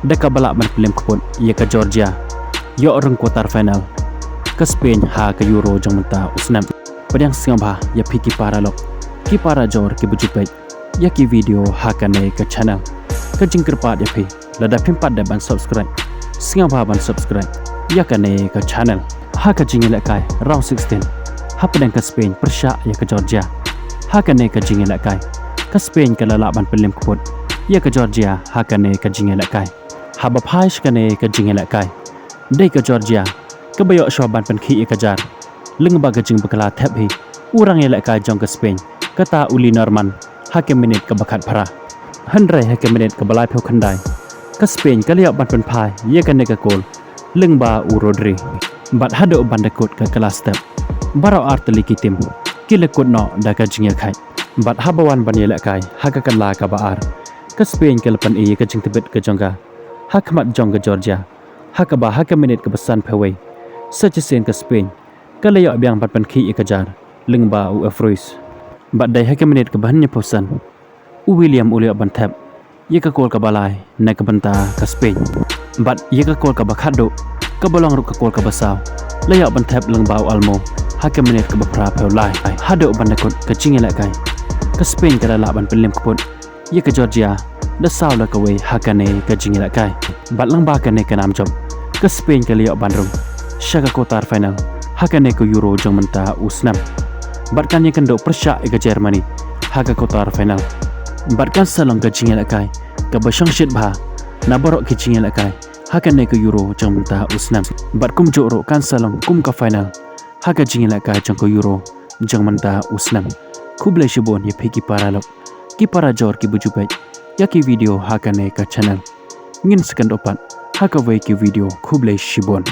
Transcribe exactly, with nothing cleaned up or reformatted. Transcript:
da kaba lah ban pynlem kput ïa ka Georgia ïoh rung quarter final ka Spain ha ka Euro jong mynta u snem. Pdiang sngewbha ïa phi ki paralok, ki parajor kiba ju peit ïa ki video ha kane ka channel. Ka jingkyrpad ïa phi, lada phim pat dep ban subscribe, sngewbha ban subscribe ïa kane ka channel. Ha ka jingïalehkai round sixteen, hapdeng ka Spain pyrshah ïa ka Georgia, ha kane ka jingïalehkai ka Spain ka la lah ban pynlem kput ïa ka Georgia ha kane ka jingïalehkai. Haba phai sha kane ka jingïalehkai, dei ka Georgia kaba ïoh shuwa ban pynkhih ïa ka jar, lyngba ka jingbakla thep hi u rangïalehkai jong ka Spain, kata u Lenormand, ha ka minit kaba khatphra. Hynrei ha ka minit kaba laiphew khyndai, ka Spain ka la ïoh ban pynphai ïa kane ka kol lyngba u Rodri. Bad haduh ban da kut ka kylla step, baroh ar tylli ki tim ki la kut noh da ka jingïakhaid. Bad haba wan ban ïalehkai ha ka kylla kaba ar, ka Spain ka la pyni ïa ka jingtbit ka jong ka ha khmat jong ka Georgia, ha kaba ha ka minit kaba sanphew wei, sa shisien ka Spain ka la ïoh biang ban pynkhih ïa ka jar lyngba u Ephraoui. Bad dei ha ka minit kaba hynñiewphew san, u William u la ïoh ban thep ïa ka kol kaba lai na ka bynta ka Spain. Bad ïa ka kol kaba khatduh, kaba long ruh ka kol kaba saw, la ïoh ban thep lyngba u Olmo ha ka minit kaba phraphew lai. Haduh ban da kut ka jingïalehkai, ka Spain ka la lah ban pynlem kput ïa ka Georgia da saw la kawei ha kane ka jingïalehkai. Bad lyngba kane ka nam jop, ka Spain ka la ïoh ban rung sha ka quarter final ha kane ka Euro jong mynta u snem. Bad kan ïakynduh pyrshah ïa ka Germany ha ka quarter final. Bad kan sa long ka jingïalehkai kaba shongshit bha na baroh ki jingïalehkai ha kane ka Euro jong mynta u snem. Bad kumjuh ruh kan sa long kum ka final ha ka jingïalehkai jong ka Euro jong mynta u snem. Khublei shibun ïa phi ki paralok, ki parajor kiba ju peit ïa ki video ha kane ka channel. Ngin sa ïakynduh pat ha kawei ki video. Khublei shibun.